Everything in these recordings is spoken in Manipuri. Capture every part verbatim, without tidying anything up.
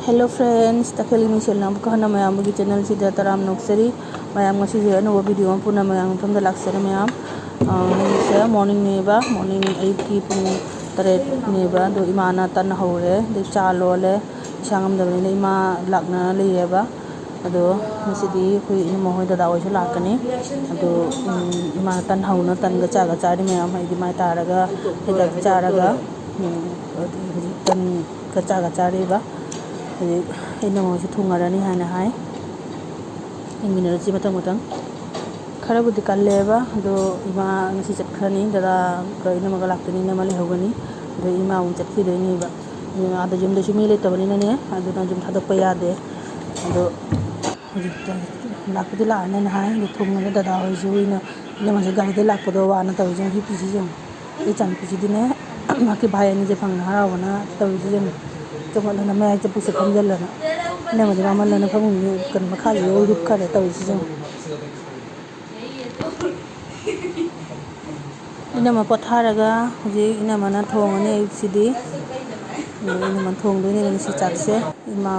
Hello friends, ꯇꯈꯦꯜꯒꯤ ꯃꯤꯡꯁꯦꯜ ꯅꯝꯕ ꯀꯍꯟꯅ ꯃꯌꯥꯝꯕꯒꯤ channel ꯁꯤꯗ ꯇꯔꯥꯝꯅ ꯑꯣꯛꯆꯔꯤ꯫ ꯃꯌꯥꯝ ꯉꯁꯤꯁꯦ ꯑꯅꯧꯕ video ꯑꯃ ꯄꯨꯟꯅ ꯃꯌꯥꯝ ꯃꯐꯝꯗ ꯂꯥꯛꯆꯔꯦ ꯃꯌꯥꯝ꯫ ꯑ, ꯍꯧꯖꯤꯛꯁꯦ morning ꯅꯦꯕ, morning ꯑꯌꯨꯛꯀꯤ ꯄꯨꯡ ꯇꯔꯦꯠ ꯅꯦꯕ꯫ ꯑꯗꯣ ꯏꯃꯥꯅ ꯇꯟ ꯍꯧꯔꯦ, ꯑꯗꯩ ꯆꯥ ꯂꯣꯜꯂꯦ꯫ ꯏꯁꯥ ꯉꯝꯗꯕꯅꯤꯅ ꯏꯃꯥ ꯂꯥꯛꯅ ꯂꯩꯌꯦꯕ꯫ ꯑꯗꯣ ꯉꯁꯤꯗꯤ ꯑꯩꯈꯣꯏ ꯏꯅꯝꯃ ꯍꯣꯏ, ꯗꯗꯥ ꯍꯣꯏꯁꯨ ꯂꯥꯛꯀꯅꯤ꯫ ꯑꯗꯣ, ꯎꯝ, ꯏꯃꯥ ꯇꯟ ꯍꯧꯅ ꯇꯟꯒ ꯆꯥꯒ ꯆꯥꯔꯤ ꯃꯌꯥꯝ, ꯍꯥꯏꯗꯤ ꯃꯥꯏ ꯇꯥꯔꯒ ꯍꯤꯗꯥꯛ ꯆꯥꯔꯒ, ꯎꯝ, ꯍꯧꯖꯤꯛ ꯇꯟꯒ ꯆꯥꯒ ꯆꯥꯔꯤꯕ꯫ ꯍꯧꯖꯤꯛ ꯏꯅꯝꯃ ꯍꯣꯏꯁꯨ ꯊꯨꯡꯉꯔꯅꯤ ꯍꯥꯏꯅ ꯍꯥꯏ꯫ ꯌꯦꯡꯃꯤꯟꯅꯔꯁꯤ ꯃꯊꯪ ꯃꯊꯪ꯫ ꯈꯔꯕꯨꯗꯤ ꯀꯜꯂꯦꯕ, ꯑꯗꯣ ꯏꯃꯥ ꯉꯁꯤ ꯆꯠꯈ꯭ꯔꯅꯤ, ꯗꯗꯥꯒ ꯏꯅꯝꯃꯒ ꯂꯥꯛꯇꯣꯏꯅꯤ, ꯏꯅꯝꯃ ꯂꯩꯍꯧꯒꯅꯤ꯫ ꯑꯗꯣ ꯏꯃꯥ ꯑꯃꯨꯛ ꯆꯠꯈꯤꯗꯣꯏꯅꯦꯕ꯫ ꯑꯥꯗ ꯌꯨꯝꯗꯁꯨ ꯃꯤ ꯂꯩꯇꯕꯅꯤꯅꯅꯦ, ꯑꯗꯨꯅ ꯌꯨꯝ ꯊꯥꯗꯣꯛꯄ ꯌꯥꯗꯦ꯫ ꯑꯗꯣ ꯍꯧꯖꯤꯛꯇ ꯂꯥꯛꯄꯨꯗꯤ ꯂꯥꯛꯑꯅꯤꯅ ꯍꯥꯏ, ꯑꯗꯣ ꯊꯨꯡꯉꯒ ꯗꯗꯥ ꯍꯣꯏꯁꯨ ꯑꯩꯅ ꯏꯅꯝꯃꯁꯦ ꯒꯥꯔꯤꯗ ꯂꯥꯛꯄꯗꯣ ꯋꯥꯅ ꯇꯧꯔꯤꯁꯦ, ꯍꯤꯞꯄꯤꯁꯤ ꯌꯦꯡꯉꯨ꯫ ꯑꯩ ꯏꯆꯥꯅꯨꯄꯤꯁꯤꯗꯤꯅꯦ, ꯃꯍꯥꯛꯀꯤ ꯚꯥꯏ ꯑꯅꯤꯁꯦ ꯐꯪꯅ ꯍꯔꯥꯎꯕꯅ ꯇꯧꯔꯤꯁꯤ ꯌꯦꯡꯉꯨ꯫ ꯆꯣꯡꯈꯠꯂꯒ ꯃꯌꯥꯏ ꯆꯕꯨꯛꯁꯦ ꯐꯝꯖꯤꯜꯂꯅ, ꯏꯅꯝꯃꯗꯤ ꯋꯥꯃꯜꯂꯅ ꯐꯃꯨꯡꯒꯤ ꯀꯩꯅꯣ ꯃꯈꯥꯁꯤꯗ ꯂꯣꯏ ꯍꯨꯞꯈꯔꯦ ꯇꯧꯔꯤꯁꯤ ꯌꯦꯡꯉꯨ꯫ ꯏꯅꯝꯃ ꯄꯣꯊꯥꯔꯒ ꯍꯧꯖꯤꯛ ꯏꯅꯝꯃꯅ ꯊꯣꯡꯉꯅꯤ ꯑꯌꯨꯛꯁꯤꯗꯤ꯫ ꯏꯅꯝꯃꯅ ꯊꯣꯡꯗꯣꯏꯅꯦ ꯉꯁꯤ ꯆꯥꯛꯁꯦ꯫ ꯏꯃꯥ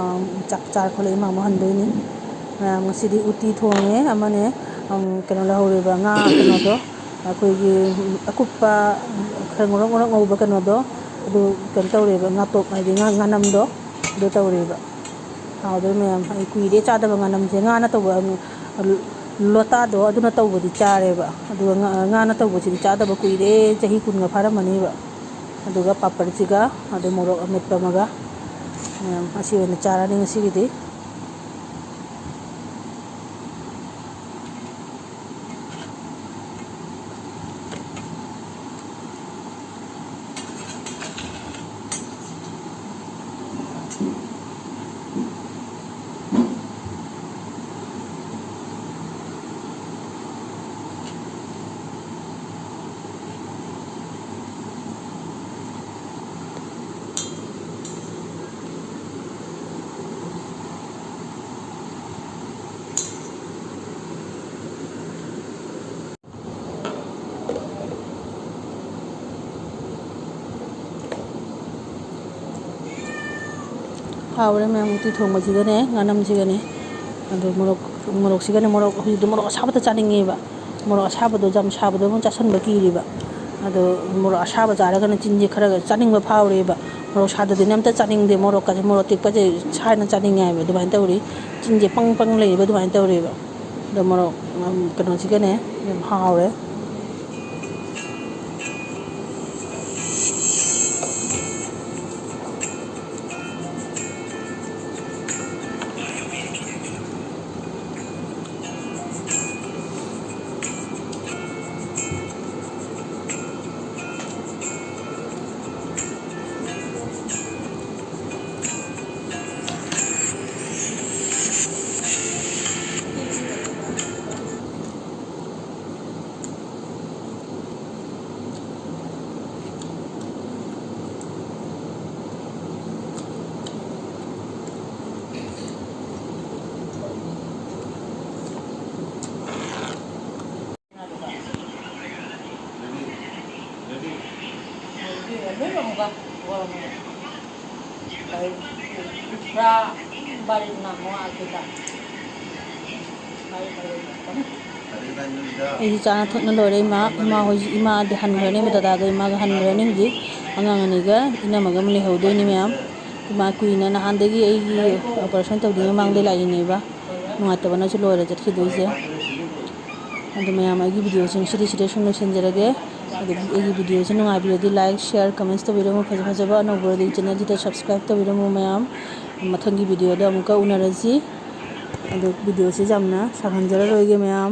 ꯆꯥꯛ ꯆꯥꯔ ꯈꯣꯠꯂꯦ ꯏꯃꯥ ꯑꯃꯨꯛ ꯍꯟꯗꯣꯏꯅꯤ꯫ ꯃꯌꯥꯝ ꯉꯁꯤꯗꯤ ꯎꯇꯤ ꯊꯣꯡꯉꯦ ꯑꯃꯅꯦ, ꯎꯝ, ꯀꯩꯅꯣ ꯂꯧꯍꯧꯔꯦꯕ ꯉꯥ ꯀꯩꯅꯣꯗꯣ, ꯑꯩꯈꯣꯏꯒꯤ ꯑꯀꯨꯞꯄ ꯈꯔ ꯉꯧꯔꯣꯛ ꯉꯧꯔꯣꯛ ꯉꯧꯕ ꯀꯩꯅꯣꯗꯣ, ꯑꯗꯨ ꯀꯩꯅꯣ ꯇꯧꯔꯦꯕ, ꯉꯥꯇꯣꯛ ꯍꯥꯏꯗꯤ ꯉꯥ, ꯉꯥꯅꯝꯗꯣ ꯑꯗꯨ ꯇꯧꯔꯦꯕ꯫ ꯍꯥꯎꯗꯣꯏ ꯃꯌꯥꯝ, ꯑꯩ ꯀꯨꯏꯔꯦ ꯆꯥꯗꯕ ꯉꯥꯅꯝꯁꯦ꯫ ꯉꯥꯅ ꯇꯧꯕ, ꯎꯝ, ꯂꯣꯇꯥꯗꯣ ꯑꯗꯨꯅ ꯇꯧꯕꯗꯤ ꯆꯥꯔꯦꯕ, ꯑꯗꯨꯒ ꯉꯥ, ꯉꯥꯅ ꯇꯧꯕꯁꯤꯗꯤ ꯆꯥꯗꯕ ꯀꯨꯏꯔꯦ, ꯆꯍꯤ ꯀꯨꯟꯒ ꯐꯥꯔꯝꯃꯅꯤꯕ꯫ ꯑꯗꯨꯒ ꯄꯥꯄꯔꯁꯤꯒ ꯑꯗꯩ ꯃꯣꯔꯣꯛ ꯑꯃꯦꯠꯄ ꯑꯃꯒ, ꯃꯌꯥꯝ ꯑꯁꯤ ꯑꯣꯏꯅ ꯆꯥꯔꯅꯤ ꯉꯁꯤꯒꯤꯗꯤ꯫ ꯍꯥꯎꯔꯦ ꯃꯌꯥꯝ, ꯎꯇꯤ ꯊꯣꯡꯕꯁꯤꯒꯅꯦ ꯉꯥꯅꯝꯁꯤꯒꯅꯦ꯫ ꯑꯗꯣ ꯃꯣꯔꯣꯛ, ꯃꯣꯔꯣꯛꯁꯤꯒꯅꯦ, ꯃꯣꯔꯣꯛ, ꯍꯧꯖꯤꯛꯇꯤ ꯃꯣꯔꯣꯛ ꯑꯁꯥꯕꯗ ꯆꯥꯅꯤꯡꯉꯦꯕ꯫ ꯃꯣꯔꯣꯛ ꯑꯁꯥꯕꯗꯣ, ꯌꯥꯝ ꯁꯥꯕꯗꯣ ꯑꯃꯨꯛ ꯆꯥꯁꯟꯕ ꯀꯤꯔꯤꯕ꯫ ꯑꯗꯣ ꯃꯣꯔꯣꯛ ꯑꯁꯥꯕ ꯆꯥꯔꯒꯅ ꯆꯤꯟꯁꯦ ꯈꯔ ꯆꯥꯅꯤꯡꯕ ꯐꯥꯎꯔꯦꯕ꯫ ꯃꯣꯔꯣꯛ ꯁꯥꯗꯗꯤꯅꯦ ꯑꯝꯇ ꯆꯥꯅꯤꯡꯗꯦ, ꯃꯣꯔꯣꯛꯀꯁꯦ, ꯃꯣꯔꯣꯛ ꯑꯇꯦꯛꯄꯁꯦ ꯁꯥꯏꯅ ꯆꯥꯅꯤꯡꯉꯦ ꯍꯥꯏꯕ ꯑꯗꯨꯃꯥꯏꯅ ꯇꯧꯔꯤ꯫ ꯆꯤꯟꯁꯦ ꯄꯪ ꯄꯪ ꯂꯩꯕ ꯑꯗꯨꯃꯥꯏꯅ ꯇꯧꯔꯦꯕ꯫ ꯑꯗꯣ ꯃꯣꯔꯣꯛ, ꯎꯝ, ꯀꯩꯅꯣꯁꯤꯒꯅꯦ ꯌꯥꯝ ꯍꯥꯎꯔꯦ꯫ ꯑꯩꯁꯨ ꯆꯥꯅ ꯊꯛꯅ ꯂꯣꯏꯔꯦ꯫ ꯏꯃꯥ, ꯏꯃꯥ ꯍꯣꯏ, ꯏꯃꯥꯗꯤ ꯍꯟꯈ꯭ꯔꯅꯦꯕ, ꯗꯗꯥꯒ ꯏꯃꯥꯒ ꯍꯟꯈ꯭ꯔꯅꯤ ꯍꯧꯖꯤꯛ꯫ ꯑꯉꯥꯡ ꯑꯅꯤꯒ ꯏꯅꯝꯃꯒ ꯑꯃ ꯂꯩꯍꯧꯗꯣꯏꯅꯤ ꯃꯌꯥꯝ꯫ ꯏꯃꯥ ꯀꯨꯏꯅ ꯅꯍꯥꯟꯗꯒꯤ ꯑꯩꯒꯤ operation ꯇꯧꯗ꯭ꯔꯤꯉꯩ ꯃꯃꯥꯡꯗꯩ ꯂꯥꯛꯏꯅꯦꯕ꯫ ꯅꯨꯡꯉꯥꯏꯇꯕꯅꯁꯨ ꯂꯣꯏꯔꯦ ꯆꯠꯈꯤꯗꯣꯏꯁꯦ꯫ ꯑꯗꯣ ꯃꯌꯥꯝ, ꯑꯩꯒꯤ videoꯁꯦ ꯉꯁꯤꯗꯤ ꯁꯤꯗ ꯁꯨꯝ ꯂꯣꯏꯁꯤꯟꯖꯔꯒꯦ꯫ ꯑꯗꯣ ꯑꯩꯒꯤ videoꯁꯦ ꯅꯨꯡꯉꯥꯏꯕꯤꯔꯗꯤ like, share, comments ꯇꯧꯕꯤꯔꯝꯃꯨ꯫ ꯐꯖ ꯐꯖꯕ ꯑꯅꯧꯕ ꯑꯣꯏꯔꯗꯤ channelꯁꯤꯗ subscribe ꯇꯧꯕꯤꯔꯝꯃꯨ ꯃꯌꯥꯝ꯫ ꯃꯊꯪꯒꯤ videoꯗ ꯑꯃꯨꯛꯀ ꯎꯅꯔꯁꯤ꯫ ꯑꯗꯣ videoꯁꯦ ꯌꯥꯝꯅ ꯁꯥꯡꯍꯟꯖꯔꯔꯣꯏꯒꯦ ꯃꯌꯥꯝ꯫